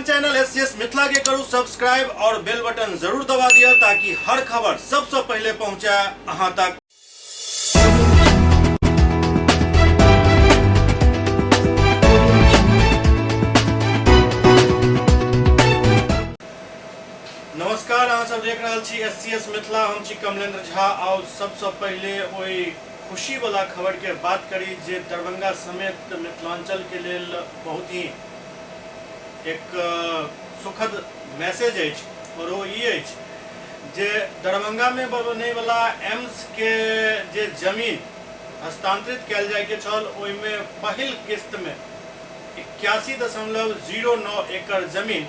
अपन channel SCS Mithila के करू सब्सक्राइब और बेल बटन जरूर दबा दिया ताकि हर खबर सबसे पहले पहुंचे अहां तक। नमस्कार, अहाँ सब देख रहल छी एससीएस मिथिला, हम छी कमलेंद्र झा। और सबसे पहले ओहि खुशी वाला खबर के बात करी जे दरभंगा समेत मिथिलांचल के लेल बहुत ही एक सुखद मैसेज अछि, और ओ ई अछि जे दरभंगा में बने वाला एम्स के जे जमीन हस्तांतरित कयल जाय के छल ओहिमे पहिल किस्त में 81.09 एकड़ जमीन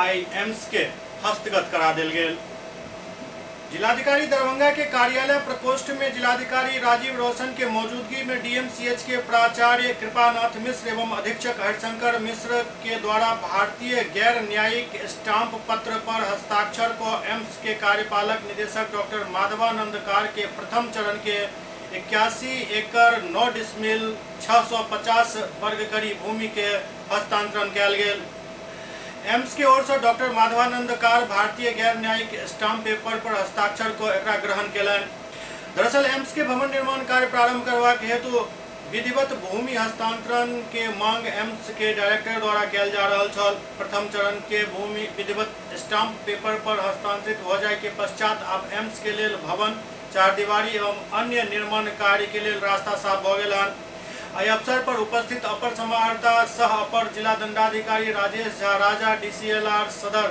आई एम्स के हस्तगत करा देल गेल। जिलाधिकारी दरभंगा के कार्यालय प्रकोष्ठ में जिलाधिकारी राजीव रोशन के मौजूदगी में डीएमसीएच के प्राचार्य कृपानाथ मिश्र एवं अधीक्षक हरिशंकर मिश्र के द्वारा भारतीय गैर न्यायिक स्टाम्प पत्र पर हस्ताक्षर को एम्स के कार्यपालक निदेशक डॉक्टर माधवानंद कार के प्रथम चरण के 81 एकड़ 9 डिसमिल 650 वर्ग करी भूमि के हस्तांतरण कयल गेल। एम्स के ओर से डॉक्टर माधवानंद कार भारतीय गैर न्यायिक स्टाम्प पेपर पर हस्ताक्षर को एकरा ग्रहण केलनि। दरअसल एम्स के भवन निर्माण कार्य प्रारंभ करबाक हेतु विधिवत भूमि हस्तांतरण के मांग एम्स के डायरेक्टर द्वारा कयल जा रहल छल। प्रथम चरण के भूमि विधिवत स्टाम्प पेपर पर हस्तांतरित भ जाय के पश्चात आब एम्स के लेल भवन, चारदीवारी एवं अन्य निर्माण कार्य के लेल रास्ता साफ भ गेल हन। एहि अवसर पर उपस्थित अपर समाहर्ता सह अपर जिला दंडाधिकारी राजेश झा राजा, डीसीएलआर सदर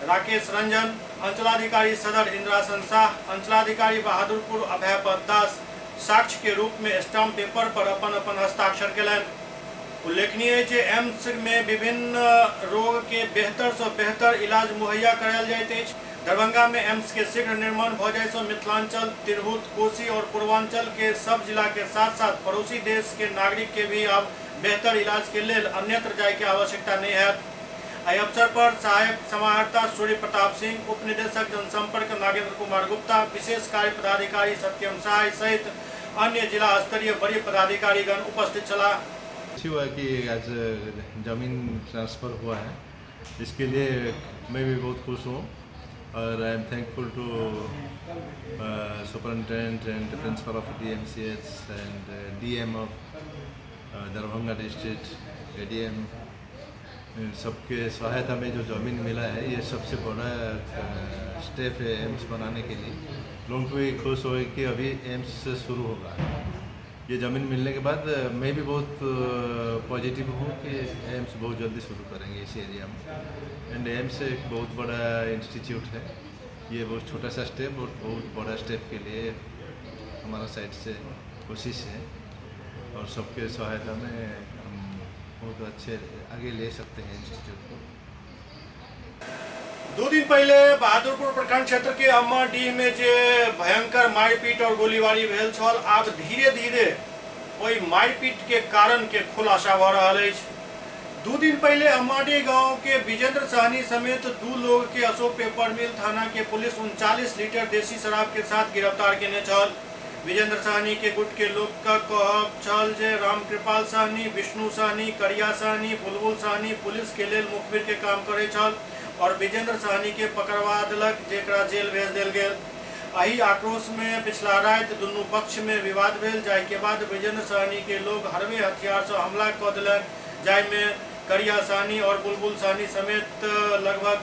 राकेश रंजन, अंचलाधिकारी सदर इंद्रासन शाह, अंचलाधिकारी बहादुरपुर अभयपद दास साक्ष्य के रूप में स्टाम्प पेपर पर अपन अपन हस्ताक्षर केलनि। उल्लेखनीय जे एम्स में विभिन्न रोग के बेहतर सँ बेहतर इलाज मुहैया करायल जाइत अछि। दरभंगा में एम्स के शीघ्र निर्माण भ जाय सँ मिथिलांचल, तिरहुत, कोसी और पूर्वांचल के सब जिला के साथ साथ पड़ोसी देश के नागरिक के भी अब बेहतर इलाज के लेल अन्यत्र जाय के आवश्यकता नहीं हैत। एहि अवसर पर सहायक समाहर्ता सूर्य प्रताप सिंह, उप निदेशक जनसंपर्क नागेंद्र कुमार गुप्ता, विशेष कार्य पदाधिकारी सत्यम सहाय सहित अन्य जिला स्तरीय वरीय पदाधिकारीगण उपस्थित छलाह। खुशी हुआ कि आज जमीन ट्रांसफ़र हुआ है, इसके लिए मैं भी बहुत खुश हूँ और I am thankful to superintendent and principal of DMCH and DM of Darbhanga district, ADM, सबके सहायता में जो ज़मीन मिला है ये सबसे बड़ा स्टेप है एम्स बनाने के लिए। लोग भी खुश हुए कि अभी एम्स से शुरू होगा। ये ज़मीन मिलने के बाद मैं भी बहुत पॉजिटिव हूँ कि एम्स बहुत जल्दी शुरू करेंगे इस एरिया में। एंड एम्स एक बहुत बड़ा इंस्टीट्यूट है, ये बहुत छोटा सा स्टेप और बहुत बड़ा स्टेप के लिए हमारा साइड से कोशिश है और सबके सहायता में हम बहुत अच्छे आगे ले सकते हैं इंस्टीट्यूट को। 2 दिन पहले बहादुरपुर प्रखंड क्षेत्र के अम्माडीह में जे भयंकर मारपीट और गोलीबारी भेल छल, आब धीरे धीरे ओहि मारपीट के कारण के खुलासा भ रहल अछि। 2 दिन पहले अम्माडीह गांव के विजेंद्र सहनी समेत 2 लोग के अशोक पेपर मिल थाना के पुलिस 39 लीटर देसी शराब के साथ गिरफ्तार केने छल। विजेंद्र सहनी के गुट के लोग का कहब छल जे रामकृपाल सहनी, विष्णु सहनी, करिया सहनी, बुलबुल सहनी पुलिस के लेल मुखबिर के काम करे छल और विजेंद्र सहनी के पकड़वा देलक, जेकरा जेल भेज देल गेल। एहि आक्रोश में पिछला राति दुनू पक्ष में विवाद भेल, जाहि के बाद विजेंद्र सहनी के लोग हरवे हथियार से हमला क देलक, जाहि में करिया सहनी और बुलबुल सहनी समेत लगभग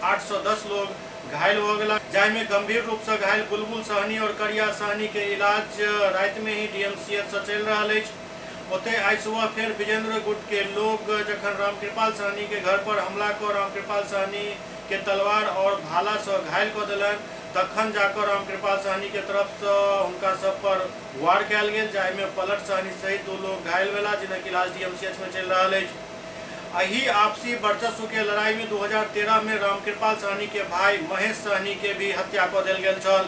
810 लोग घायल हो गेला, जाहि में गंभीर रूप से घायल बुलबुल सहनी और करिया सहनी के इलाज राति में ही डीएमसीएच से चलि रहल अछि। ओतहि आइ सुबह फेर विजेंद्र गुट के लोग जखन रामकृपाल सहनी के घर पर हमला क रामकृपाल सहनी के तलवार और भाला से घायल क देलनि, तखन जाकर रामकृपाल सहनी के तरफ से हुनका सब पर वार कयल गेल, जाहि में पलट सहनी सहित 2 लोग घायल भेला, जिनक इलाज डीएमसीएच में चलि रहल अछि। एहि आपसी वर्चस्व के लड़ाई में 2013 में रामकृपाल सहनी के भाई महेश सहनी के भी हत्या क देल गेल छल।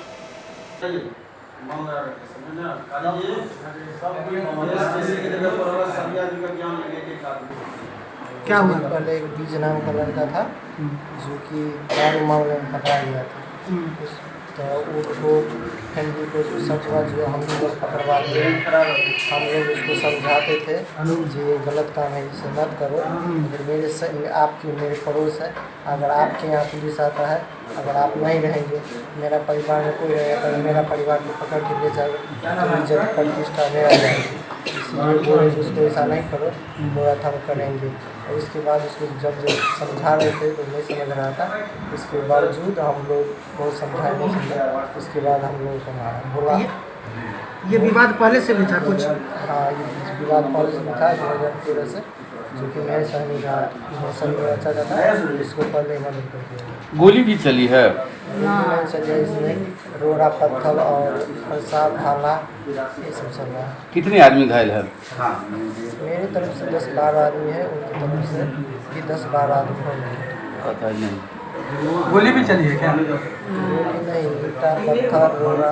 क्या हुआ? पहले एक बीज नाम का लड़का था जो कि दारू मामले में पकड़ा गया था। तो वो फैमिली को सचवा जो हम लोग पकड़वा दिए। हम लोग उसको समझाते थे जी ये गलत काम है, इसे मत करो। अगर मेरे से आपकी मेरे पड़ोस है, अगर आपके यहाँ पुलिस आता है, अगर आप नहीं रहेंगे, मेरा परिवार में कोई रहेगा तो मेरा परिवार को पकड़ के ले जाएगा, तो इज्जत प्रतिष्ठा मेरा जाएगी। इसलिए बोले उसको ऐसा नहीं करो, बोला था हम करेंगे। और उसके बाद उसको जब जब समझा रहे थे तो नहीं समझ रहा था, उसके बावजूद हम लोग बहुत समझाए नहीं समझा। उसके बाद हम लोगों को मारा बोला। ये विवाद पहले से भी था कुछ? हाँ, ये विवाद पहले से भी था 2013 से, जो कि महेश सहनी का अच्छा था, इसको पहले मदद कर दिया। गोली भी चली है? नहीं चली है, इसमें रोड़ा पत्थर और फरसा भाला ये सब चल रहा है। कितने आदमी घायल है? मेरी तरफ से 10-12 आदमी है, उनकी तरफ से भी 10-12 आदमी होंगे। पता नहीं। गोली भी चली है क्या? गोली नहीं, ईंटा पत्थर रोड़ा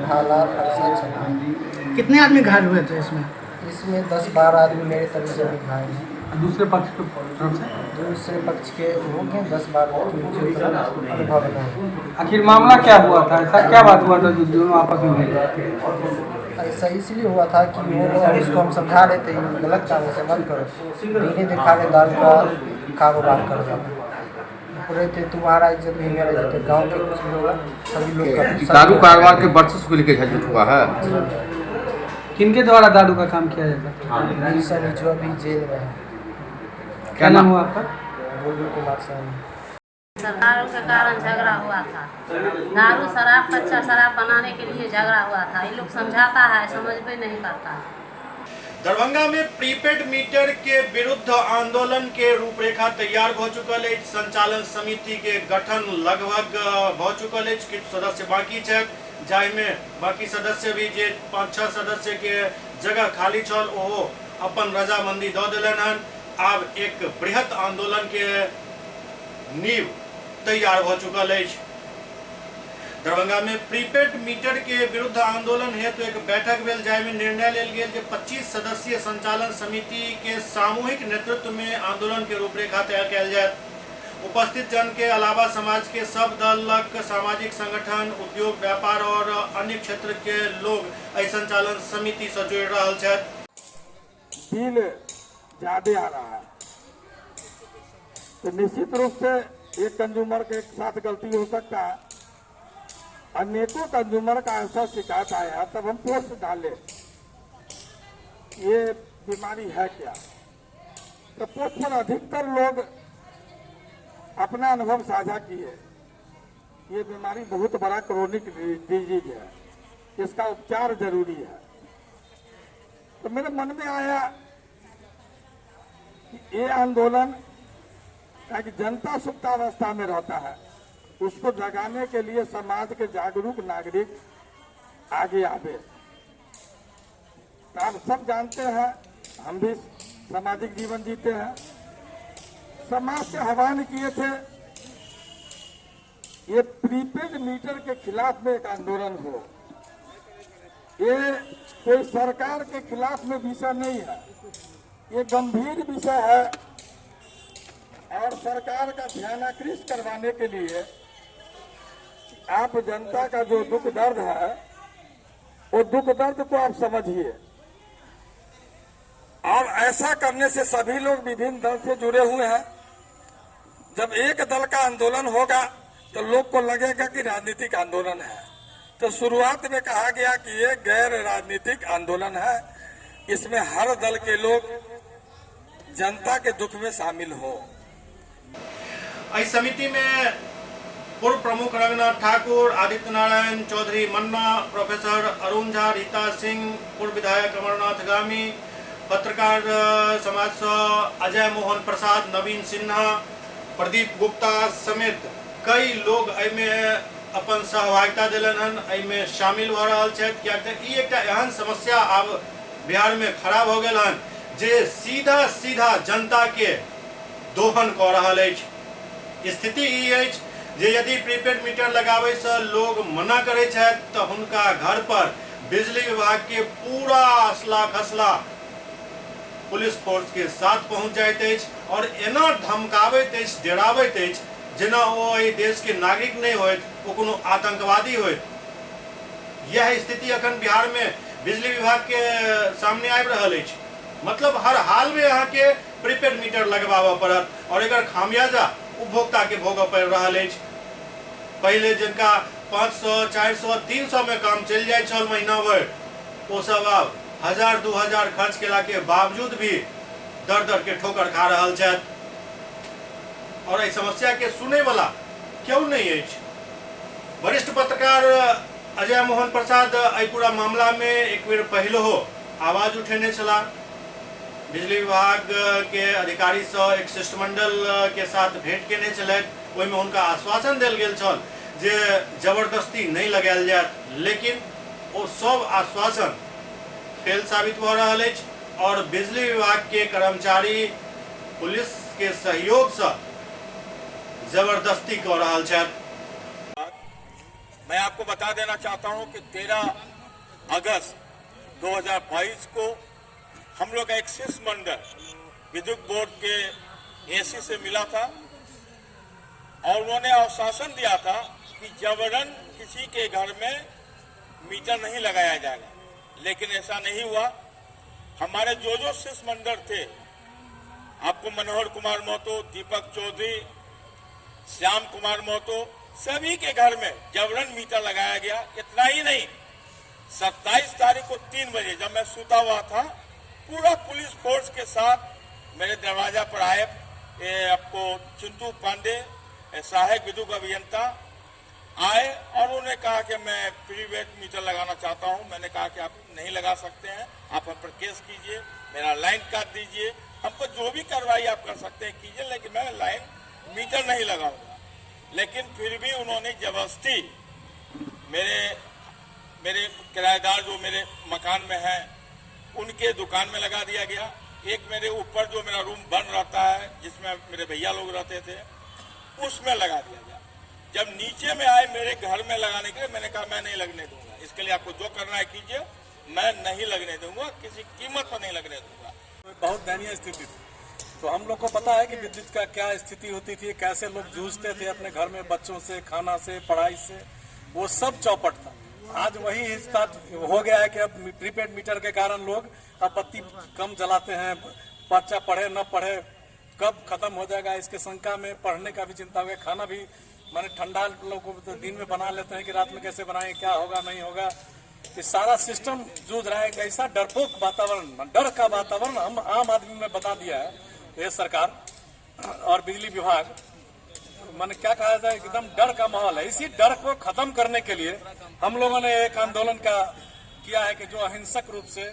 भाला फरसा चला। कितने आदमी घायल हुए थे इसमें? इसमें 10-12 आदमी मेरे तरफ से भी घायल हैं। दूसरे पक्ष की तरफ से? दूसरे पक्ष के हो गए 10-12, मुझे उतना अनुभव नहीं। आखिर मामला क्या हुआ था, ऐसा क्या बात हुआ था जो दोनों आपस में मिले? ऐसा इसलिए हुआ था कि वो लोग उसको हम समझा रहे थे गलत काम से मत करो, धीरे दिखाने दारू का कारोबार कर रहा था। बोल रहे थे तुम्हारा इज्जत नहीं मेरा इज्जत है, गाँव के कुछ भी होगा सभी लोग का। दारू कारोबार के वर्चस्व को लेकर झंझट हुआ है। किनके द्वारा दारू का काम किया जाता है? जो अभी जेल में है। क्या नाम हुआ आपका? बुलबुल कुमार सहनी। दारू के कारण झगड़ा हुआ था, दारू शराब कच्चा शराब बनाने के लिए झगड़ा हुआ था। ये लोग समझाता है, समझ भी नहीं पाता। दरभंगा में प्रीपेड मीटर के विरुद्ध आंदोलन के रूपरेखा तैयार हो चुकल अछि। संचालन समिति के गठन लगभग हो चुकल अछि, किछु सदस्य बाकी छथि, जाहिमे बाकी सदस्य भी जे 5-6 सदस्य के जगह खाली छल ओहो अपन रजामंदी दऽ देलनि हन। आब एक बृहत आंदोलन के नींव तैयार हो चुकल अछि। दरभंगा में प्रीपेड मीटर के विरुद्ध आंदोलन हेतु एक बैठक भेल, जाहिमे निर्णय लेल गेल जे 25 सदस्यीय संचालन समिति के सामूहिक नेतृत्व में आंदोलन के रूपरेखा तैयार कयल जायत। उपस्थित जन के अलावा समाज के सब दलक, सामाजिक संगठन, उद्योग, व्यापार और अन्य क्षेत्र के लोग एहि संचालन समिति से जुड़ रहल छथि। बिल ज्यादा आ रहा है तो निश्चित रूप से एक कंज्यूमर के साथ गलती हो सकता है। अनेकों कंज्यूमर का ऐसा शिकायत आया, तब हम पोस्ट डाले ये बीमारी है क्या, तो पोस्ट पर अधिकतर लोग अपना अनुभव साझा किए। ये बीमारी बहुत बड़ा क्रोनिक डिजीज है, इसका उपचार जरूरी है। तो मेरे मन में आया कि ये आंदोलन ताकि जनता सुप्तावस्था में रहता है, उसको जगाने के लिए समाज के जागरूक नागरिक आगे आवे। तो आप सब जानते हैं, हम भी सामाजिक जीवन जीते हैं। समाज से आह्वान किए थे ये प्रीपेड मीटर के खिलाफ में एक आंदोलन हो। ये कोई सरकार के खिलाफ में विषय नहीं है, ये गंभीर विषय है और सरकार का ध्यान आकृष्ट करवाने के लिए आप जनता का जो दुख दर्द है वो दुख दर्द को आप समझिए। और ऐसा करने से सभी लोग विभिन्न दल से जुड़े हुए हैं। जब एक दल का आंदोलन होगा तो लोग को लगेगा कि राजनीतिक आंदोलन है। तो शुरुआत में कहा गया कि ये गैर राजनीतिक आंदोलन है, इसमें हर दल के लोग जनता के दुख में शामिल हो। एहि समिति में पूर्व प्रमुख रंगनाथ ठाकुर, आदित्य नारायण चौधरी मन्ना, प्रोफेसर अरुण झा, रीता सिंह, पूर्व विधायक अमरनाथ गामी, पत्रकार समाज से अजय मोहन प्रसाद, नवीन सिन्हा, प्रदीप गुप्ता समेत कई लोग एहिमे अपन सहभागिता देलनि हन, एहिमे शामिल भऽ रहल छथि। किएक तऽ ई एकटा एहन समस्या आब बिहार में खड़ा भऽ गेल हन जे सीधा सीधा जनता के दोहन कऽ रहल अछि। स्थिति ई अछि जे यदि प्रीपेड मीटर लगाबै से लोग मना करै छथि तऽ हुनका घर पर बिजली विभाग के पूरा असला खसला पुलिस फोर्स के साथ पहुंच जाइत अछि और एना धमकाबैत अछि, डराबैत अछि जेना ओ एहि देश के नागरिक नहि होथि, ओ कोनो आतंकवादी होथि। यह स्थिति अखन बिहार में बिजली विभाग के सामने आबि रहल अछि। मतलब हर हाल में अहाँके प्रीपेड मीटर लगबाबऽ पड़त और एकर खामियाजा उपभोक्ता के भोगऽ पड़ि रहल अछि। पहिले जिनका 500, 400, 300 में काम चलि जाइत छल महीना भरि, ओ सब आब 1000, 2000 खर्च केला के बावजूद भी दर दर के ठोकर खा रहल छथि और एहि समस्या के सुनै वाला केओ नहि अछि। वरिष्ठ पत्रकार अजय मोहन प्रसाद एहि पूरा मामला में एक बेर पहिलहो आवाज उठेने छलाह। बिजली विभाग के अधिकारी सँ एक शिष्टमंडल के साथ भेंट केने छलथि, ओहिमे हुनका आश्वासन देल गेल छल जे जबरदस्ती नहि लगायल जायत, लेकिन ओ सब आश्वासन फेल साबित भऽ रहल अछि और बिजली विभाग के कर्मचारी पुलिस के सहयोग सँ जबरदस्ती कऽ रहल छथि। मैं आपको बता देना चाहता हूं कि 13 अगस्त 2022 को हम लोग का एक शिष्टमंडल विद्युत बोर्ड के एसी से मिला था और उन्होंने आश्वासन दिया था कि जबरन किसी के घर में मीटर नहीं लगाया जाएगा, लेकिन ऐसा नहीं हुआ। हमारे जो जो शिष्टमंडल थे, आपको मनोहर कुमार महतो, दीपक चौधरी, श्याम कुमार महतो, सभी के घर में जबरन मीटर लगाया गया। इतना ही नहीं, 27 तारीख को 3 बजे जब मैं सूता हुआ था, पूरा पुलिस फोर्स के साथ मेरे दरवाजा पर आए आपको चिंटू पांडे, सहायक विद्युत अभियंता आए और उन्होंने कहा कि मैं प्रीपेड मीटर लगाना चाहता हूं। मैंने कहा कि आप नहीं लगा सकते हैं, आप हम पर केस कीजिए, मेरा लाइन काट दीजिए, हमको जो भी कार्रवाई आप कर सकते हैं कीजिए, लेकिन मैं लाइन मीटर नहीं लगाऊंगा। लेकिन फिर भी उन्होंने जबरदस्ती मेरे किराएदार जो मेरे मकान में हैं उनके दुकान में लगा दिया गया। एक मेरे ऊपर जो मेरा रूम बन रहता है जिसमें मेरे भैया लोग रहते थे, उसमें लगा दिया गया। जब नीचे में आए मेरे घर में लगाने के लिए, मैंने कहा मैं नहीं लगने दूंगा, इसके लिए आपको जो करना है कीजिए, मैं नहीं लगने दूंगा, किसी कीमत पर नहीं लगने दूंगा। बहुत दयनीय स्थिति थी। तो हम लोग को पता है कि विद्युत का क्या स्थिति होती थी, कैसे लोग जूझते थे अपने घर में, बच्चों से, खाना से, पढ़ाई से, वो सब चौपट था। आज वही हिस्सा हो गया है कि अब प्रीपेड मीटर के कारण लोग अब बत्ती कम जलाते हैं, बच्चा पढ़े न पढ़े कब खत्म हो जाएगा इसके शंका में पढ़ने का भी चिंता हो गया। खाना भी माने ठंडा लोग को तो दिन में बना लेते हैं कि रात में कैसे बनाएंगे, क्या होगा नहीं होगा, ये सारा सिस्टम जूझ रहा है। एक ऐसा डरपोक वातावरण, डर का वातावरण हम आम आदमी में बता दिया है ये सरकार और बिजली विभाग। माने क्या कहा जाए, एकदम डर का माहौल है। इसी डर को खत्म करने के लिए हम लोगों ने एक आंदोलन का किया है कि जो अहिंसक रूप से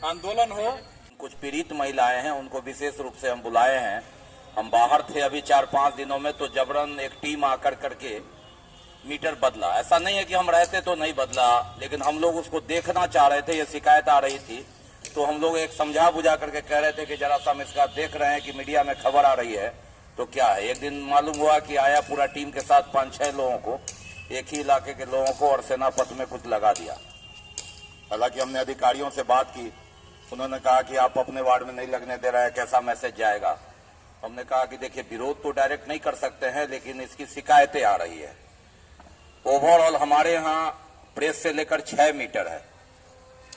आंदोलन हो। कुछ पीड़ित महिलाएं हैं, उनको विशेष रूप से हम बुलाए हैं। हम बाहर थे अभी 4-5 दिनों में, तो जबरन एक टीम आकर करके मीटर बदला। ऐसा नहीं है कि हम रहते तो नहीं बदला, लेकिन हम लोग उसको देखना चाह रहे थे, ये शिकायत आ रही थी, तो हम लोग एक समझा बुझा करके कह रहे थे कि जरा सा हम इसका देख रहे हैं कि मीडिया में खबर आ रही है तो क्या है। एक दिन मालूम हुआ कि आया पूरा टीम के साथ 5-6 लोगों को, एक ही इलाके के लोगों को, और सेनापथ में कुछ लगा दिया। हालांकि हमने अधिकारियों से बात की, उन्होंने कहा कि आप अपने वार्ड में नहीं लगने दे रहे हैं, कैसा मैसेज जाएगा। हमने कहा कि देखिए विरोध तो डायरेक्ट नहीं कर सकते हैं, लेकिन इसकी शिकायतें आ रही है। ओवरऑल हमारे यहाँ प्रेस से लेकर 6 मीटर है,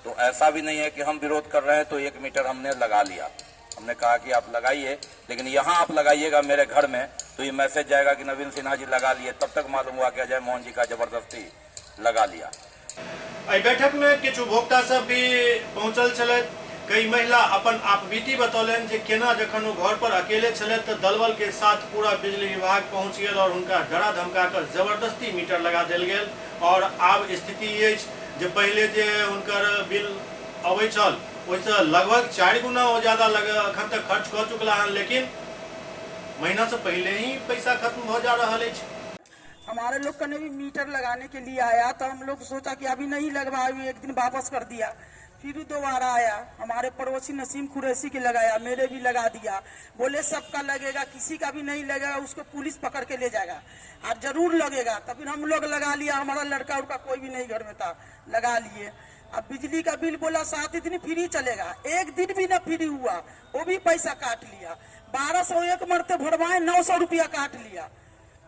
तो ऐसा भी नहीं है कि हम विरोध कर रहे हैं तो 1 मीटर हमने लगा लिया। हमने कहा कि आप लगाइए, लेकिन यहाँ आप लगाइएगा मेरे घर में तो ये मैसेज जाएगा कि नवीन सिन्हा जी लगा लिए। तब तक मालूम हुआ कि अजय मोहन जी का जबरदस्ती लगा लिया। एहि बैठक में किछु उपभोक्ता सब भी पहुंचल छलथि। कई महिला अपन आपबीती बतौलनि जे केना जखन ओ घर पर अकेले छलथि तऽ दलबल के साथ पूरा बिजली विभाग पहुंच गेल और हुनका डरा धमका कऽ जबरदस्ती मीटर लगा देल गेल। और आब स्थिति ई अछि जे पहिले जे हुनकर बिल अबै छल ओहिसँ लगभग 4 गुना ओ ज्यादा अखन तक खर्च कऽ चुकला हन, लेकिन महीना से पहले ही पैसा खत्म भऽ जा रहल अछि। हमारे लोग का भी मीटर लगाने के लिए आया तो हम लोग सोचा कि अभी नहीं लगवाए, एक दिन वापस कर दिया। फिर दोबारा आया, हमारे पड़ोसी नसीम कुरैशी के लगाया, मेरे भी लगा दिया। बोले सबका लगेगा, किसी का भी नहीं लगेगा, उसको पुलिस पकड़ के ले जाएगा और जरूर लगेगा। तब फिर हम लोग लगा लिया, हमारा लड़का उड़का कोई भी नहीं घर में था, लगा लिए। अब बिजली का बिल बोला 7 दिन फ्री चलेगा, एक दिन भी न फ्री हुआ, वो भी पैसा काट लिया। 1201 मरते भरवाए, 900 रुपया काट लिया।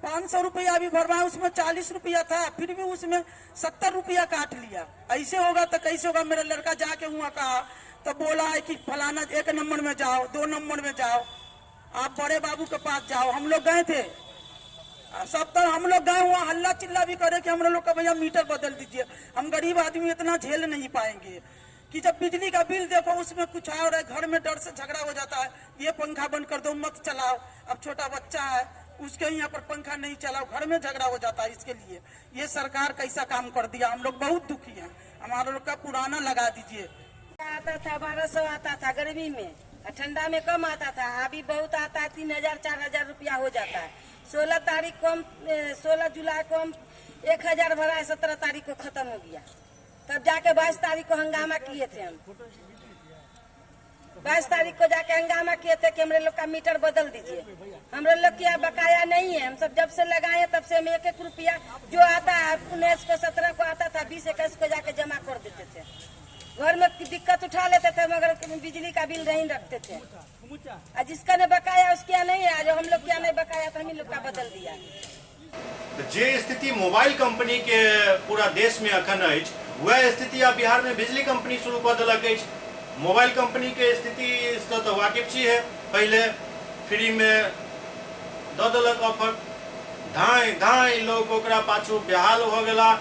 500 रुपया भी भरवाए, उसमें 40 रुपया था, फिर भी उसमें 70 रुपया काट लिया। ऐसे होगा तो कैसे होगा? मेरा लड़का जाके हुआ कहा तो बोला है कि फलाना 1 नंबर में जाओ, 2 नंबर में जाओ, आप बड़े बाबू के पास जाओ। हम लोग गए थे सब, तो हम लोग गए हुआ हल्ला चिल्ला भी करे कि हम लोग का भैया मीटर बदल दीजिए, हम गरीब आदमी इतना झेल नहीं पाएंगे। कि जब बिजली का बिल देखो उसमें कुछ और है, घर में डर से झगड़ा हो जाता है, ये पंखा बंद कर दो, मत चलाओ, अब छोटा बच्चा है उसके यहाँ पर पंखा नहीं चलाओ, घर में झगड़ा हो जाता है। इसके लिए ये सरकार कैसा काम कर दिया, हम लोग बहुत दुखी हैं। हमारे लोग का पुराना लगा दीजिए। आता था 1200 आता था गर्मी में, ठंडा में कम आता था, अभी बहुत आता है, 3000 4000 रुपया हो जाता है। 16 तारीख को हम 16 जुलाई को हम 1000 भरा है, 17 तारीख को खत्म हो गया। तब जाके 22 तारीख को हंगामा किए थे हम, 22 तारीख को जाके हंगामा किए थे कि हमारे लोग का मीटर बदल दीजिए, हमारे लोग की बकाया नहीं है। हम सब जब से लगाए हैं तब से हम 1-1 रुपया जो आता है, 19 को 17 को आता था, 20 21 को जाके जमा कर देते थे। घर में दिक्कत उठा लेते थे मगर बिजली का बिल नहीं रखते थे। और जिसका ने बकाया उसके नहीं है, जो हम लोग क्या नहीं बकाया तो हम लोग का बदल दिया। जे स्थिति मोबाइल कंपनी के पूरा देश में अखन अछि, वह स्थिति आब बिहार में बिजली कंपनी शुरू कऽ देलक अछि। मोबाइल कंपनी के स्थिति से तो वाकिफ छी है, पहले फ्री में दऽ देलक ऑफर, धाँइ धाँइ लोग ओकरा पाछू बेहाल हो गेला,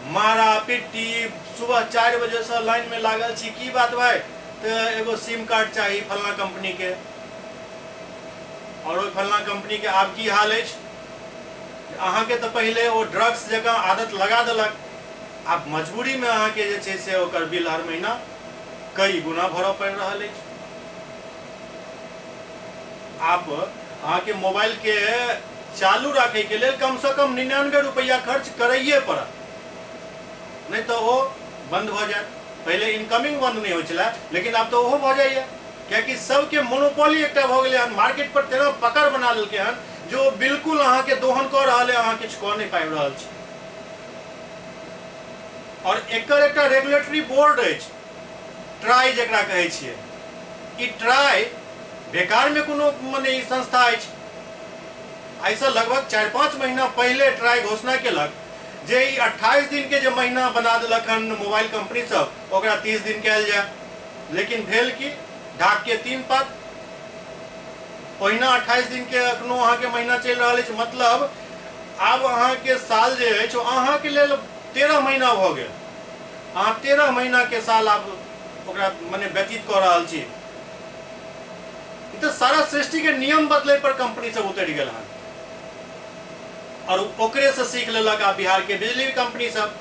मारा पिट्टी। सुबह 4 बजे से लाइन में लागल छी, की बात भाई, तो एगो सिम कार्ड चाही फलना कंपनी के। और ओहि फलना कंपनी के आब की हाल अछि, अहाँके तो पहले ओ ड्रग्स जकाँ आदत लगा देलक, आब मजबूरी में अहाँके जे छै से ओकर बिल हर महीना कई गुना भरऽ पड़ि रहल अछि। आब अहाँके मोबाइल के चालू राखै के लेल कम से कम 99 रुपया खर्च करैए पड़त, नहीं तो वो बंद भऽ जायत। पहले इनकमिंग बंद नहीं होइ छलै, लेकिन आब तो ओहो भऽ जाइए, कियाकि सबके मोनोपोली एकटा भऽ गेलै हन, मार्केट पर तेना पकड़ बना लेलकै हन जो बिल्कुल अहाँके दोहन कऽ रहल है, अहाँ किछु कऽ नहीं पाबि रहल छी। और एकर एकटा रेगुलेटरी बोर्ड अछि, ट्राई जकरा कहै छियै। ई ट्राई बेकार में कोनो मने ई संस्था अछि। एहिसँ लगभग 4-5 महीना पहले ट्राई घोषणा केलक जे ई 28 दिन के जे महीना बना देलक हन मोबाइल कंपनी सब, ओकरा 30 दिन कयल जाय। लेकिन भेल कि ढाक के 3 पात, ओहिना 28 दिन के अखनो अहाँके महीना चलि रहल अछि। मतलब आब अहाँके साल जे अछि ओ अहाँके लेल 13 महीना भऽ गेल। अहाँ 13 महीना के साल आब ओकरा मने व्यतीत कऽ रहल छी। ई तऽ सारा सृष्टि के नियम बदलै पर कंपनी सब उतरि गेल हन, और ओकरे से सीख लेलक आब बिहार के बिजली कंपनी सब।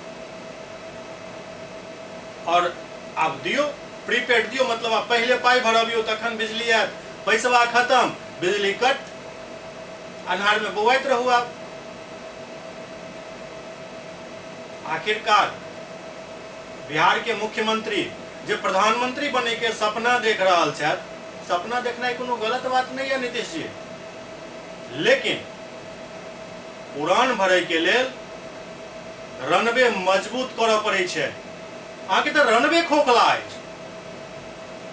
और आब दियो प्रीपेड दियो, मतलब आब पहले पाई भरबियो तखन बिजली आयत, पैसवा खत्म बिजली कट, अन्हार में बौआइत रहू आब। आखिरकार बिहार के मुख्यमंत्री जे प्रधानमंत्री बने के सपना देख रहल छथि, सपना देखनाइ कोनो गलत बात नहीं है नीतीश जी, लेकिन उड़ान भरे के लेल रनवे मजबूत करऽ पड़ै छै। अहाँके तऽ रनवे खोखला अछि।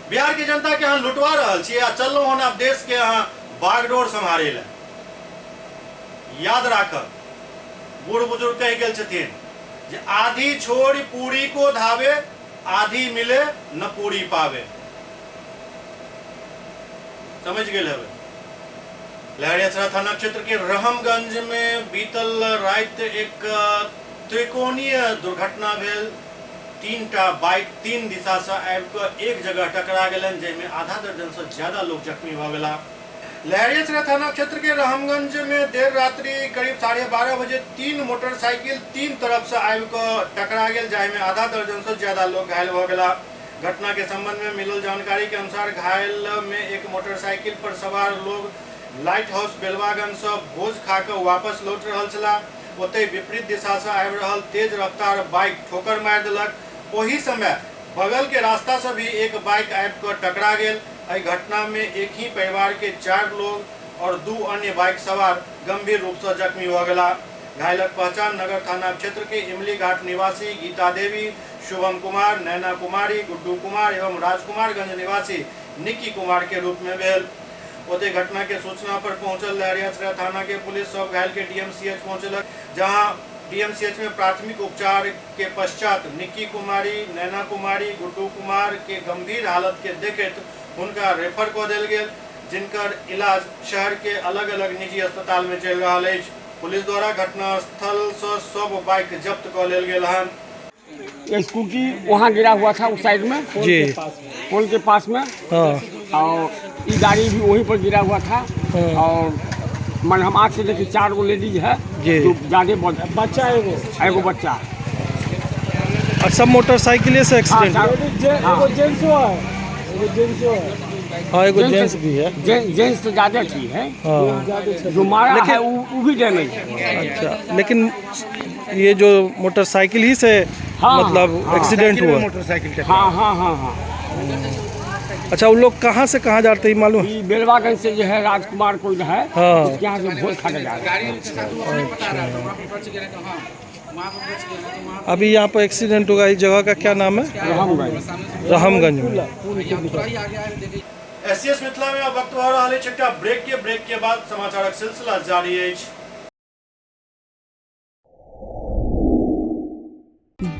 बिहार के जनता के अहाँ लुटवा रहल छी आ चललहुँ हन आब देश के अहाँ बागडोर सम्हारे लए। याद राखब, बूढ़ बुजुर्ग कहि गेल छथिन जे आधी छोड़ पूरी को धावे, आधी मिले न पूरी पावे। समझ गेल हवे। लहरियासराय थाना क्षेत्र के रहमगंज में बीतल राति एक त्रिकोणीय दुर्घटना भेल। 3 टा बाइक 3 दिशा से आबि कऽ एक जगह टकरा गेलनि, जाहिमे आधा दर्जन से ज्यादा लोग जख्मी भऽ गेला। लहरियासराय थाना क्षेत्र के रहमगंज में देर रात्रि करीब 12:30 बजे 3 मोटरसाइकिल 3 तरफ से आबि कऽ टकरा गेल, जाहिमे आधा दर्जन से ज्यादा लोग घायल भऽ गेला। घटना के संबंध में मिलल जानकारी के अनुसार घायल में एक मोटरसाइकिल पर सवार लोग लाइट हाउस बेलवागंज से भोज खा कऽ वापस लौट रहल छलाह। ओतहि विपरीत दिशा से आबि रहल तेज रफ्तार बाइक ठोकर मारि देलक। ओही समय बगल के रास्ता से भी एक बाइक आबि कऽ टकरा गेल। एहि घटना में एक ही परिवार के 4 लोग और 2 अन्य बाइक सवार गंभीर रूप से जख्मी हो गेला। घायलक पहचान नगर थाना क्षेत्र के इमली घाट निवासी गीता देवी, शुभम कुमार, नैना कुमारी, गुड्डू कुमार एवं राजकुमारगंज निवासी निक्की कुमार के रूप में भेल। ओते घटना के सूचना पर पहुंचल लहरियासराय थाना के पुलिस सब घायल के डीएमसीएच पहुंचलक, जहां डीएमसीएच में प्राथमिक उपचार के पश्चात निक्की कुमारी, नैना कुमारी, गुड्डू कुमार के गंभीर हालत के देखैत हुनका रेफर कऽ देल गेल, जिनकर इलाज शहर के अलग अलग निजी अस्पताल में चलि रहल अछि। पुलिस द्वारा घटनास्थल से सब बाइक जब्त कऽ लेल गेल हन। स्कूटी वहाँ गिरा हुआ था उस साइड में जी, पोल के पास में। हाँ। और ये गाड़ी भी वहीं पर गिरा हुआ था। हाँ। और मन हम आँख से देखे 4 गो लेडीज है जी, जो ज़्यादा बच्चा एगो बच्चा और सब मोटरसाइकिल से एक्सीडेंट। हाँ। हाँ, एगो जेंट्स भी है। जेंट्स तो ज़्यादा थी है। हाँ। जो मारा है वो भी डैमेज है। अच्छा, लेकिन ये जो मोटरसाइकिल ही से हाँ, मतलब हाँ, एक्सीडेंट हुआ। मोटरसाइकिल। हाँ हाँ हाँ हाँ। अच्छा, वो लोग कहाँ से कहाँ जाते हैं मालूम? बेलवागंज से जो है राजकुमार कोई है। हाँ। उसके यहाँ से भोज खाने जा रहे हैं। अभी यहाँ पर एक्सीडेंट हुआ, इस जगह का क्या नाम है? रहमगंज। रहमगंज में। एससीएस मिथिला में अब वक्त भऽ रहल अछि एकटा ब्रेक के। ब्रेक के बाद समाचारक सिलसिला जारी अछि।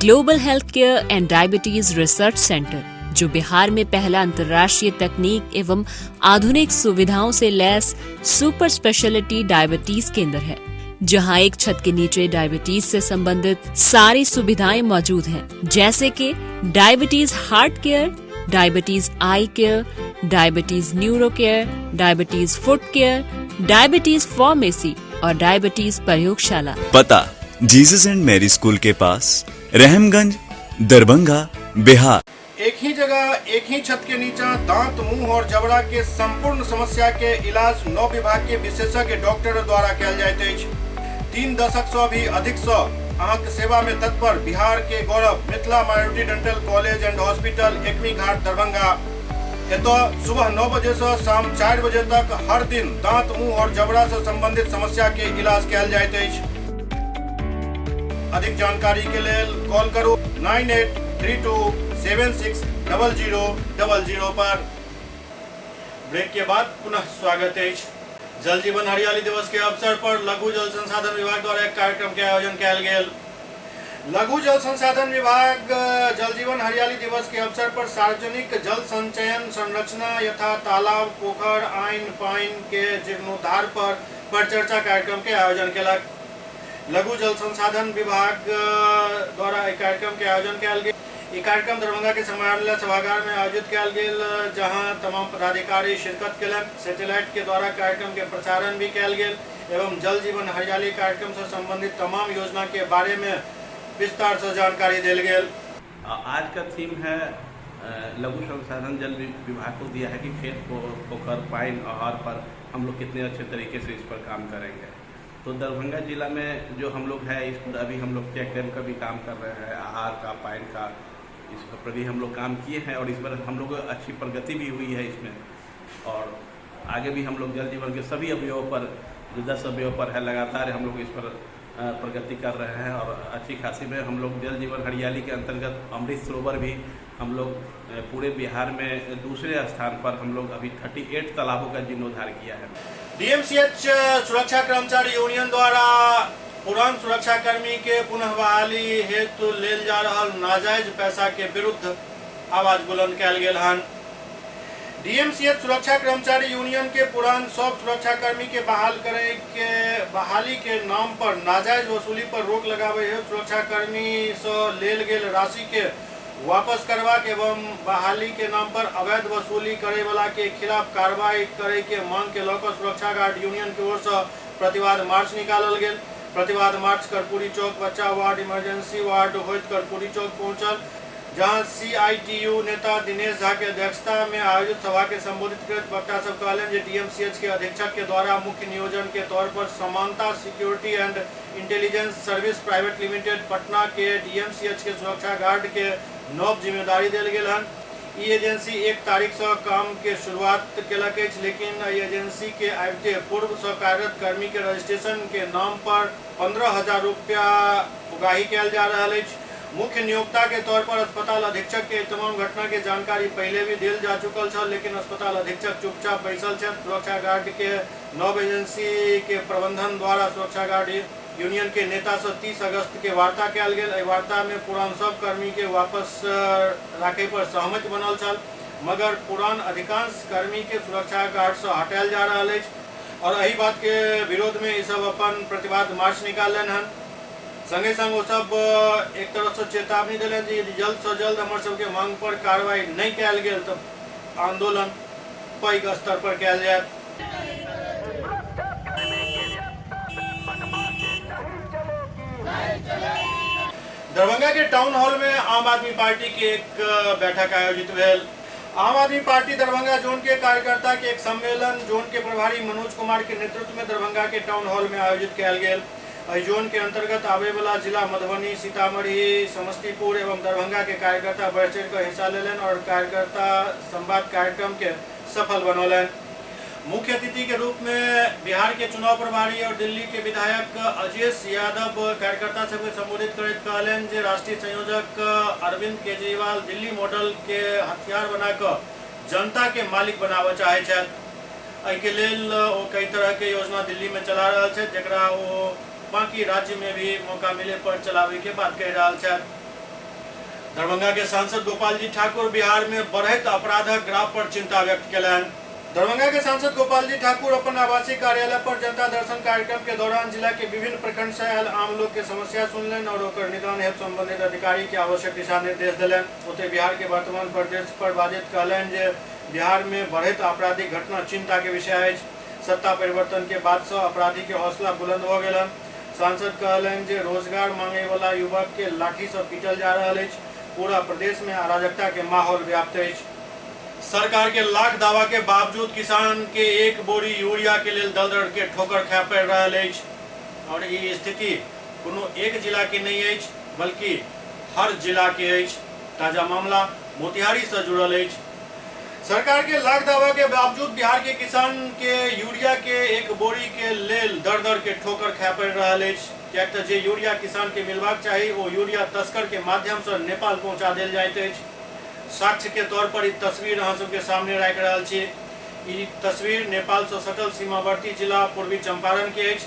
Global health care and diabetes research centre, जो बिहार में पहला अंतर्राष्ट्रीय तकनीक एवं आधुनिक सुविधाओं से लैस सुपर स्पेशलिटी डायबिटीज केंद्र है, जहां एक छत के नीचे डायबिटीज से संबंधित सारी सुविधाएं मौजूद हैं, जैसे कि diabetes heart care, diabetes eye care, diabetes neuro care, diabetes foot care, diabetes pharmacy और डायबिटीज प्रयोगशाला। पता जीसस एंड मैरी स्कूल के पास, रहमगंज, दरभंगा, बिहार। एक ही जगह एक ही छत के नीचा दांत, मुंह और जबड़ा के संपूर्ण समस्या के इलाज 9 विभाग के विशेषज्ञ डॉक्टर द्वारा कयल जाइत अछि। 3 दशक से भी अधिक से अहाँके सेवा में तत्पर बिहार के गौरव Mithila minority dental college and hospital, Ekmi Ghat, Darbhanga. एतऽ सुबह 9 बजे से शाम 4 बजे तक हर दिन दांत, मुंह और जबड़ा से संबंधित समस्या के इलाज कयल जाइत अछि। अधिक जानकारी के लेल कॉल करू 9832760000 पर। ब्रेक के बाद पुनः स्वागत अछि। जल जीवन हरियाली दिवस के अवसर पर लघु जल संसाधन विभाग द्वारा एक कार्यक्रम के आयोजन कयल गेल। लघु जल संसाधन विभाग जल जीवन हरियाली दिवस के अवसर पर सार्वजनिक जल संचयन संरचना यथा तालाब, पोखर, आइन पाइन के जीर्णोद्धार पर चर्चा कार्यक्रम के आयोजन केलक। लघु जल संसाधन विभाग द्वारा एक कार्यक्रम के आयोजन कयल गेल। ई कार्यक्रम दरभंगा के समाहरणालय सभागार में आयोजित कयल गेल, जहां तमाम पदाधिकारी शिरकत केलक। सैटेलाइट के द्वारा कार्यक्रम के प्रसारण भी कयल गेल एवं जल जीवन हरियाली कार्यक्रम से संबंधित तमाम योजना के बारे में विस्तार से जानकारी देल गेल। आज का थीम है लघु संसाधन जल विभाग को दिया है कि खेत, पोखर, पाइन, आहार पर हम लोग कितने अच्छे तरीके से इस पर काम करेंगे। तो दरभंगा जिला में जो हम लोग है इस पर अभी हम लोग चेक डैम का भी काम कर रहे हैं, आहार का, पाइन का, इस पर भी हम लोग काम किए हैं और इस पर हम लोग को अच्छी प्रगति भी हुई है इसमें। और आगे भी हम लोग जल जीवन के सभी अवयवों पर, जो 10 अवयव पर है, लगातार हम लोग इस पर प्रगति कर रहे हैं और अच्छी खासी में हम लोग जल जीवन हरियाली के अंतर्गत अमृत सरोवर भी हम लोग पूरे बिहार में दूसरे स्थान पर हम लोग अभी 38 तालाबों का जीर्णोद्धार किया है। डीएमसीएच सुरक्षा कर्मचारी यूनियन द्वारा पुरान सुरक्षाकर्मी के पुनः बहाली हेतु लेल जा रहल नाजायज पैसा के विरुद्ध आवाज बुलंद कयल गेल हन। डीएमसीएच सुरक्षा कर्मचारी यूनियन के पुरान सब सुरक्षाकर्मी के बहाल करे के बहाली के नाम पर नाजायज वसूली पर रोक लगावे हेतु सुरक्षाकर्मी से लेल गेल राशि के वापस करबाक एवं बहाली के नाम पर अवैध वसूली करे वाला के खिलाफ कार्रवाई करे के मांग के लऽ सुरक्षा गार्ड यूनियन के ओर से प्रतिवाद मार्च निकालल गेल। प्रतिवाद मार्च कर्पूरी चौक, बच्चा वार्ड, इमरजेंसी वार्ड होइत कर्पूरी चौक पहुंचल, जहां सीआईटीयू नेता दिनेश झा के अध्यक्षता में आयोजित सभा के संबोधित करैत वक्ता सब कहलनि जे डीएमसीएच के अधीक्षक के द्वारा मुख्य नियोजन के तौर पर Samanta security and intelligence service private limited Patna के डीएमसीएच के सुरक्षा गार्ड के नव जिम्मेदारी देल गेल हन। ई एजेंसी 1 तारीख से काम के शुरुआत केलक अछि, लेकिन एहि एजेंसी के आबिते पूर्व से कार्यरत कर्मी के रजिस्ट्रेशन के नाम पर 15,000 रुपया उगाही कयल जा रहल अछि। मुख्य नियोक्ता के तौर पर अस्पताल अधीक्षक के तमाम घटना के जानकारी पहले भी दिल जा चुकल छल, लेकिन अस्पताल अधीक्षक चुपचाप बैसल छथि। सुरक्षा गार्ड के नव एजेंसी के प्रबंधन द्वारा सुरक्षा गार्ड यूनियन के नेता से 30 अगस्त के वार्ता कयल गेल। एहि वार्ता में पुरान सब कर्मी के वापस राखे पर सहमति बनल छल, मगर पुरान अधिकांश कर्मी के सुरक्षा गार्ड से हटायल जा रहा अछि और एहि बात के विरोध में ई सब अपन प्रतिवाद मार्च निकालनि हन। संगे संग ओ सब एक तरह से चेतावनी दिलनि जे यदि जल्द से जल्द हमर सबके मांग पर कार्रवाई नहीं कयल गेल तो आंदोलन पैघ स्तर पर कयल जायत। दरभंगा के टाउन हॉल में आम आदमी पार्टी के एक बैठक आयोजित भेल। आम आदमी पार्टी दरभंगा जोन के कार्यकर्ता के एक सम्मेलन जोन के प्रभारी मनोज कुमार के नेतृत्व में दरभंगा के टाउन हॉल में आयोजित कयल गेल। एहि जोन के अंतर्गत आबे वाला जिला मधुबनी, सीतामढ़ी, समस्तीपुर एवं दरभंगा के कार्यकर्ता बढ़ चढ़ कर हिस्सा लेलनि और कार्यकर्ता संवाद कार्यक्रम के सफल बनौलनि। मुख्य अतिथि के रूप में बिहार के चुनाव प्रभारी और दिल्ली के विधायक अजेश यादव कार्यकर्ता सबके संबोधित करैत कहलनि जे राष्ट्रीय संयोजक अरविंद केजरीवाल दिल्ली मॉडल के हथियार बनाकर जनता के मालिक बनाबऽ चाहै छथि। एहिके लेल ओ कई तरह के योजना दिल्ली में चला रहल छथि, जकरा ओ बाकी राज्य में भी मौका मिले पर चलावे के बात कह रहा छथि। दरभंगा के सांसद गोपाल जी ठाकुर बिहार में बढ़ैत अपराधक ग्राफ पर चिंता व्यक्त कयलनि। दरभंगा के सांसद गोपाल जी ठाकुर अपन आवासीय कार्यालय पर जनता दर्शन कार्यक्रम के दौरान जिला के विभिन्न प्रखंड से आयल आम लोग के समस्या सुनलनि और ओकर निदान हेतु संबंधित अधिकारी के आवश्यक दिशा निर्देश देलनि। ओतहि बिहार के वर्तमान परिदृश्य पर बाजैत कहलनि जे बिहार में बढ़ैत आपराधिक घटना चिंता के विषय अछि। सत्ता परिवर्तन के बाद से अपराधी के हौसला बुलंद भऽ गेलनि। सांसद कहलनि जे रोजगार मांगे वाला युवक के लाठी से पीटल जा रहल अछि। पूरा प्रदेश में अराजकता के माहौल व्याप्त अछि। सरकार के लाख दावा के बावजूद किसान के एक बोरी यूरिया के लेल दल दल के ठोकर खाए पड़ि रहल अछि और ई स्थिति कोनो एक जिला के नहीं अछि बल्कि हर जिला के अछि। ताजा मामला मोतिहारी से जुड़ल अछि। सरकार के लाख दावा के बावजूद बिहार के किसान के यूरिया के एक बोरी के लेल दर दर के ठोकर खाए पड़ि रहल अछि, किएक तऽ जे यूरिया किसान के मिलबाक चाही ओ यूरिया तस्कर के माध्यम से नेपाल पहुंचा देल जाइत अछि। साक्ष्य के तौर पर ई तस्वीर अहाँ सबके सामने राखि रहल छी। ई तस्वीर नेपाल से सटल सीमावर्ती जिला पूर्वी चंपारण के अछि।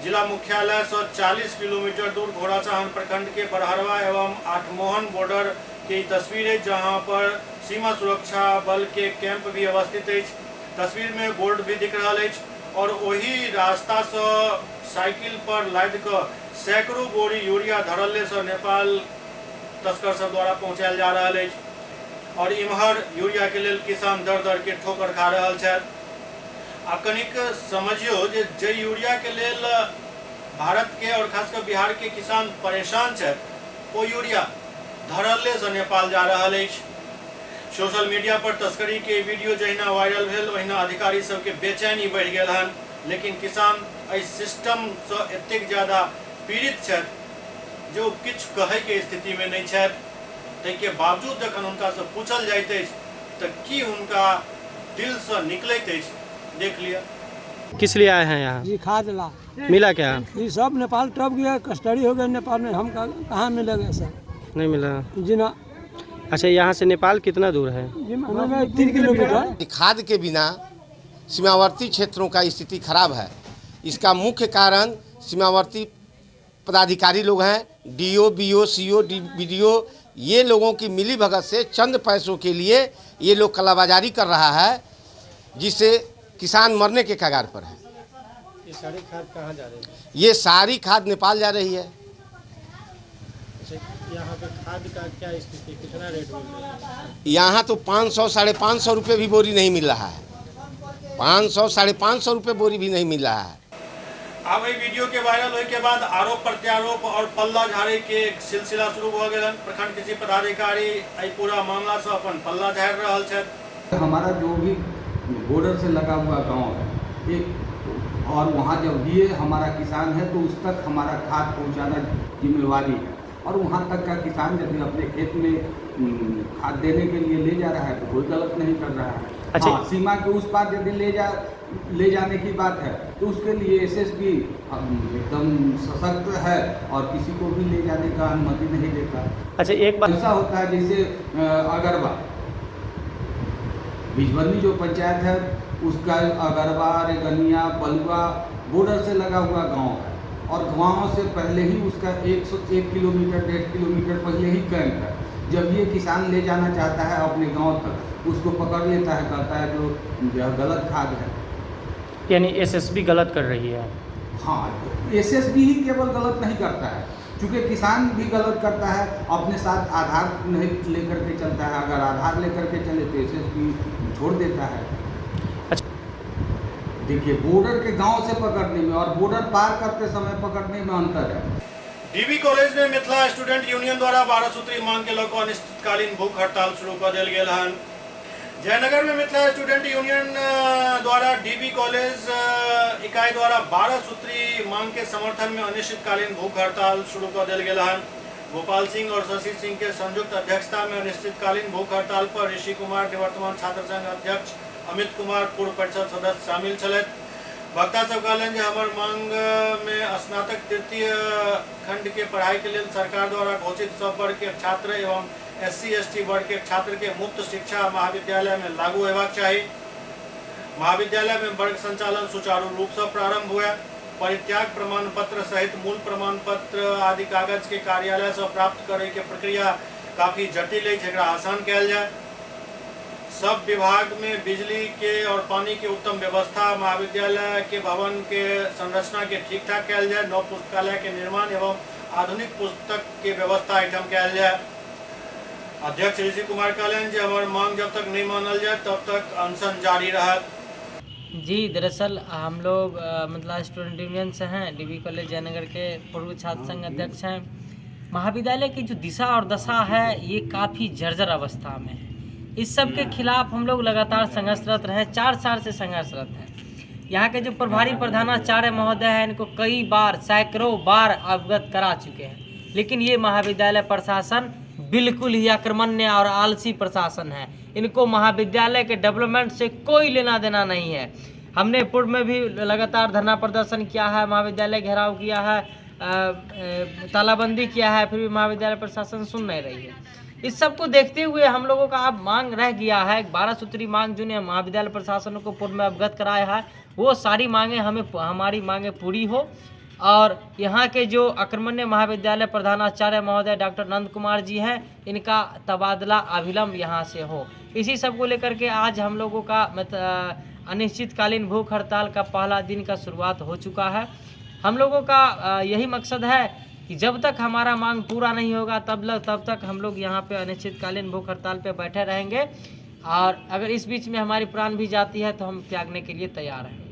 जिला मुख्यालय से 40 किलोमीटर दूर घोड़ासाहन प्रखंड के बरहरवा एवं आठमोहन बॉर्डर के तस्वीर है, जहां पर सीमा सुरक्षा बल के कैंप भी अवस्थित अछि। तस्वीर में बोर्ड भी दिख रहा अछि और वही रास्ता से साइकिल पर लाद कऽ सैकड़ों बोरी यूरिया धड़ल्ले से नेपाल तस्कर सब द्वारा पहुँचायल जा रहा अछि और इम्हर यूरिया के लेल किसान दर दर के ठोकर खा रहल छथि। आ कनिक समझियो जे यूरिया के लेल भारत के और खासकर बिहार के किसान परेशान छथि, ओ यूरिया धड़ल्ले से नेपाल जा रहल अछि। सोशल मीडिया पर तस्करी के वीडियो जहिना वायरल भेल ओहिना अधिकारी सबके बेचैनी बढ़ि गेल हन, लेकिन किसान एहि सिस्टम से एतेक ज्यादा पीड़ित छथि जे ओ किछु कहै के स्थिति में नहीं छथि। ताहिके बावजूद जखन हुनका से पूछल जाइत अछि तऽ की हुनका दिल से निकलैत अछि, देख लिअ। किस लिए आए हैं यहाँ? जी खाद ला। मिला क्या? जी सब नेपाल टप गया, कस्टडी हो गया नेपाल में, हम कहाँ मिलेगा सर? नहीं मिला जी ना। अच्छा, यहाँ से नेपाल कितना दूर है? जी 3 किलोमीटर। खाद के बिना सीमावर्ती क्षेत्रों का स्थिति खराब है। इसका मुख्य कारण सीमावर्ती पदाधिकारी लोग हैं, do, BO, CO, BDO, ये लोगों की मिली भगत से चंद पैसों के लिए ये लोग कालाबाजारी कर रहा है, जिससे किसान मरने के कगार पर है। ये सारी खाद कहाँ जा रही है? ये सारी खाद नेपाल जा रही है। यहाँ पे खाद का क्या स्थिति, कितना रेट मिल रहा है? यहाँ तो 500 550 रुपये भी बोरी नहीं मिल रहा है। 500 550 रुपये बोरी भी नहीं मिल रहा है। आब एहि वीडियो के वायरल होय के बाद आरोप प्रत्यारोप और पल्ला झाड़े के एक सिलसिला शुरू भऽ गेल। प्रखंड कृषि पदाधिकारी एहि पूरा मामला से अपन पल्ला झाड़ि रहल छथि। हमारा जो भी बॉर्डर से लगा हुआ गांव है एक, और वहाँ जब भी हमारा किसान है तो उस तक हमारा खाद पहुँचाना जिम्मेवारी है, और वहाँ तक का किसान यदि अपने खेत में खाद देने के लिए ले जा रहा है तो कोई गलत नहीं कर रहा है। अच्छा, हाँ, सीमा के उस पार यदि ले जा ले जाने की बात है तो उसके लिए एसएसबी एकदम सशक्त है और किसी को भी ले जाने का अनुमति नहीं देता। अच्छा, एक बात ऐसा होता है जैसे अगरवा बिजबन्नी जो पंचायत है उसका अगरवा, रेगनिया, बलुआ बॉर्डर से लगा हुआ गांव है और गांव से पहले ही उसका 101 किलोमीटर 1.5 किलोमीटर पहले ही कैंप है। जब ये किसान ले जाना चाहता है अपने गांव तक, उसको पकड़ लेता है, कहता है जो गलत खाद है। यानी एसएसबी गलत कर रही है। हाँ, एसएसबी ही केवल गलत नहीं करता है, चूँकि किसान भी गलत करता है, अपने साथ आधार नहीं लेकर के चलता है। अगर आधार लेकर के चले तो एसएसबी छोड़ देता है। अच्छा, देखिए बॉर्डर के गांव से पकड़ने में और बॉर्डर पार करते समय पकड़ने में अंतर है। डीबी कॉलेज में मिथिला स्टूडेंट यूनियन द्वारा 12 सूत्री मांग के लऽ कऽ अनिश्चितकालीन भूख हड़ताल शुरू कऽ देल गेल हन। जयनगर में मिथिला स्टूडेंट यूनियन द्वारा डीबी कॉलेज इकाई द्वारा 12 सूत्री मांग के समर्थन में अनिश्चितकालीन भूख हड़ताल शुरू कऽ देल गेल हन। गोपाल सिंह और शशि सिंह के संयुक्त अध्यक्षता में अनिश्चितकालीन भूख हड़ताल पर ऋषि कुमार, निवर्तमान छात्र संघ अध्यक्ष अमित कुमार, पूर्व परिषद सदस्य शामिल छलथि। वक्ता सब कहलनि जे हमर मांग में स्नातक तृतीय खंड के पढ़ाई के लेल सरकार द्वारा घोषित सब वर्ग के छात्र एवं एससी एसटी वर्ग के छात्र के मुफ्त शिक्षा महाविद्यालय में लागू होबाक चाही। महाविद्यालय में वर्ग संचालन सुचारू रूप से प्रारंभ हुए। परित्याग प्रमाण पत्र सहित मूल प्रमाण पत्र आदि कागज के कार्यालय से प्राप्त करे के प्रक्रिया काफी जटिल अछि, एकरा आसान कयल जाय। सब विभाग में बिजली के और पानी के उत्तम व्यवस्था, महाविद्यालय के भवन के संरचना के ठीक ठाक कयल जाय। नव पुस्तकालय के निर्माण एवं आधुनिक पुस्तक के व्यवस्था एहिठाम कयल जाय। अध्यक्ष ऋषि कुमार कहलनि जे हमर मांग जब तक नहीं मानल जाए तब तक अनशन जारी रहत। जी, दरअसल हम लोग मिथिला स्टूडेंट यूनियन से हैं, डीबी कॉलेज जयनगर के पूर्व छात्र संघ अध्यक्ष हैं। महाविद्यालय की जो दिशा और दशा है ये काफ़ी जर्जर अवस्था में है। इस सब के खिलाफ हम लोग लगातार संघर्षरत रहे, 4 साल से संघर्षरत हैं। यहाँ के जो प्रभारी प्रधानाचार्य महोदय हैं इनको कई बार, सैकड़ों बार अवगत करा चुके हैं, लेकिन ये महाविद्यालय प्रशासन बिल्कुल ही अकर्मण्य और आलसी प्रशासन है। इनको महाविद्यालय के डेवलपमेंट से कोई लेना देना नहीं है। हमने पूर्व में भी लगातार धरना प्रदर्शन किया है, महाविद्यालय घेराव किया है, तालाबंदी किया है, फिर भी महाविद्यालय प्रशासन सुन नहीं रही है। इस सब को देखते हुए हम लोगों का अब मांग रह गया है, 12 सूत्री मांग जो महाविद्यालय प्रशासन को पूर्व में अवगत कराया है वो सारी मांगें हमें, हमारी मांगें पूरी हो। और यहाँ के जो अकर्मण्य महाविद्यालय प्रधानाचार्य महोदय डॉक्टर नंद कुमार जी हैं, इनका तबादला अविलंब यहाँ से हो। इसी सब को लेकर के आज हम लोगों का अनिश्चितकालीन भूख हड़ताल का पहला दिन का शुरुआत हो चुका है। हम लोगों का यही मकसद है कि जब तक हमारा मांग पूरा नहीं होगा तब तक हम लोग यहाँ पे अनिश्चितकालीन भूख हड़ताल पे बैठे रहेंगे। और अगर इस बीच में हमारी प्राण भी जाती है तो हम त्यागने के लिए तैयार हैं।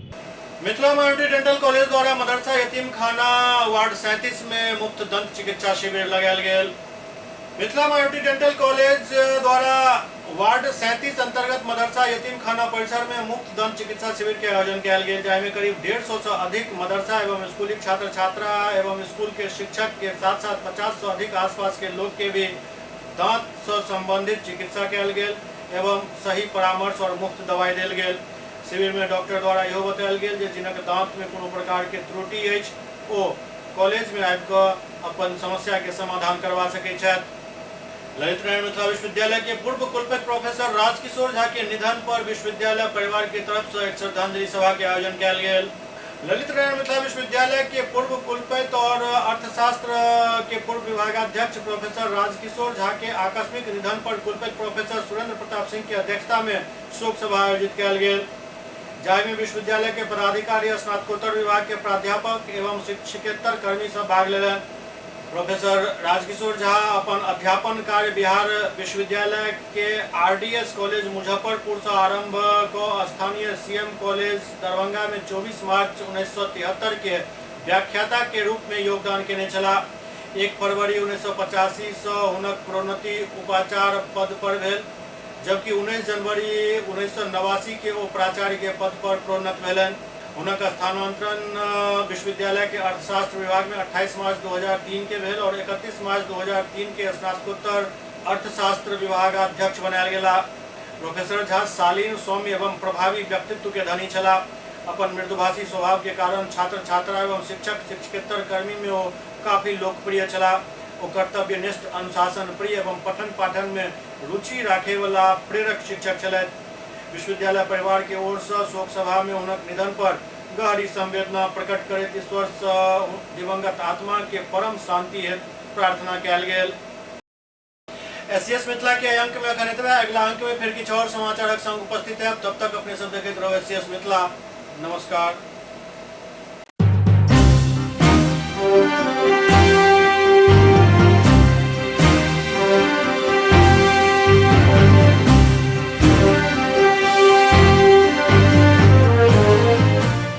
मिथिला माइनॉरिटी डेंटल कॉलेज द्वारा मदरसा यतीम खाना वार्ड 37 में मुफ्त दंत चिकित्सा शिविर लगायल गेल। मिथिला माइनॉरिटी डेंटल कॉलेज द्वारा वार्ड 37 अंतर्गत मदरसा यतीम खाना परिसर में मुफ्त दंत चिकित्सा शिविर के आयोजन कयल गेल, जाहिमे करीब 150 से अधिक मदरसा एवं स्कूली छात्र छात्रा एवं स्कूल के शिक्षक के साथ साथ 50 से अधिक आसपास के लोग के भी दांत से संबंधित चिकित्सा कयल गेल एवं सही परामर्श और मुफ्त दवाई देल गेल। शिविर में डॉक्टर द्वारा इहो बतायल गेल जे जिनक दांत में कोनो प्रकार के त्रुटि अछि ओ कॉलेज में आबि कऽ अपन समस्या के समाधान करवा सकैत छथि। ललित नारायण मिथिला विश्वविद्यालय के पूर्व कुलपति प्रोफेसर राजकिशोर झा के निधन पर विश्वविद्यालय परिवार के तरफ से एक श्रद्धांजलि सभा के आयोजन कयल गेल। ललित नारायण मिथिला विश्वविद्यालय के पूर्व कुलपति और अर्थशास्त्र के पूर्व विभागाध्यक्ष प्रोफेसर राजकिशोर झा के आकस्मिक निधन पर कुलपति प्रोफेसर सुरेंद्र प्रताप सिंह के अध्यक्षता में शोक सभा आयोजित कयल गेल, जाहिमे विश्वविद्यालय के पदाधिकारी, स्नातकोत्तर विभाग के प्राध्यापक एवं शिक्षकेतर कर्मी सब भाग लेलनि। प्रोफेसर राजकिशोर झा अपन अध्यापन कार्य बिहार विश्वविद्यालय के आरडीएस कॉलेज मुजफ्फरपुर से आरंभ क स्थानीय सीएम कॉलेज दरभंगा में 24 मार्च 1973 के व्याख्याता के रूप में योगदान केने छलाह। 1 फरवरी 1985 से हुनक प्रोन्नति उपाचार्य पद पर भेल, जबकि 19 जनवरी 1989 के ओ प्राचार्य के पद पर प्रोन्नत भेलनि। हुनक स्थानांतरण विश्वविद्यालय के अर्थशास्त्र विभाग में 28 मार्च 2003 के भेल और 31 मार्च 2003 के स्नातकोत्तर अर्थशास्त्र विभागाध्यक्ष बनायल गेला। प्रोफेसर झा शालीन, सौम्य एवं प्रभावी व्यक्तित्व के धनी छलाह। अपन मृदुभाषी स्वभाव के कारण छात्र छात्रा एवं शिक्षक शिक्षकेतर कर्मी में ओ काफी लोकप्रिय छलाह। ओ कर्तव्यनिष्ठ, अनुशासन प्रिय एवं पठन पाठन में रुचि राखे वाला प्रेरक शिक्षक छलथि। विश्वविद्यालय परिवार के ओर से शोक सभा में हुनक निधन पर गहरी संवेदना प्रकट करैत ईश्वर से दिवंगत आत्मा के परम शांति हेतु प्रार्थना कयल गेल। एससीएस मिथिला के अंक में अखन एतबे। अगिला अंक में फिर किछु और समाचारक संग उपस्थित है। तब तक अपने सब देखैत रहू एससीएस मिथिला। नमस्कार।